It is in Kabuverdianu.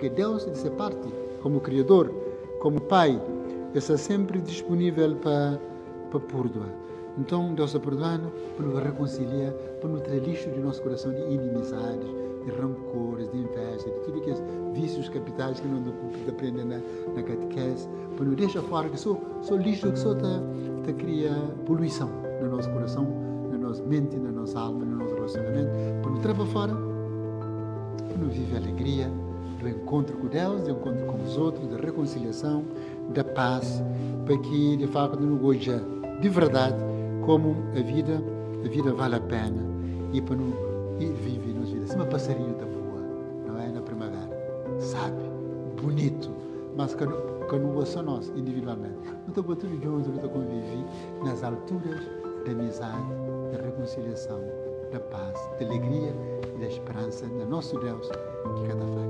Ke Deus, di se parti, komu Kriador, komu Pai, el sta senpri dispunível pa pa púrdua. Nton, Deus ta purdua-nu pa nu rekonsilia, pa nu tra lixu di nos kurason di inimizadis, di rankoris, di inveja, di tudu kes vísius kapitais ki nu ta prende na na katikés, pa nu dexa fora ki so so lixu ki so ta ta kria poluison na nos kurason, na nos menti, na nos alma, na nos relasionamentu, pa nu tra pa fora, pa nu vive alegria do enkontru ku Deus, di enkontru ku os otrus, di rekonsiliason, da pas, pa ki di faktu nu odja di verdadi komu a vida, a vida vale a pena i pa nu vive nos vida sima pasarinhu ta bua, não é, na primavera, sabi, bunitu, mas ka nu ka nu bua so nos individualmenti, nu ta bua tudu djuntu, nu ta konvivi nas alturas da amizadi, da rekonsiliason, da pas, da alegria i da speransa na nosu Deus ki ka ta fadja.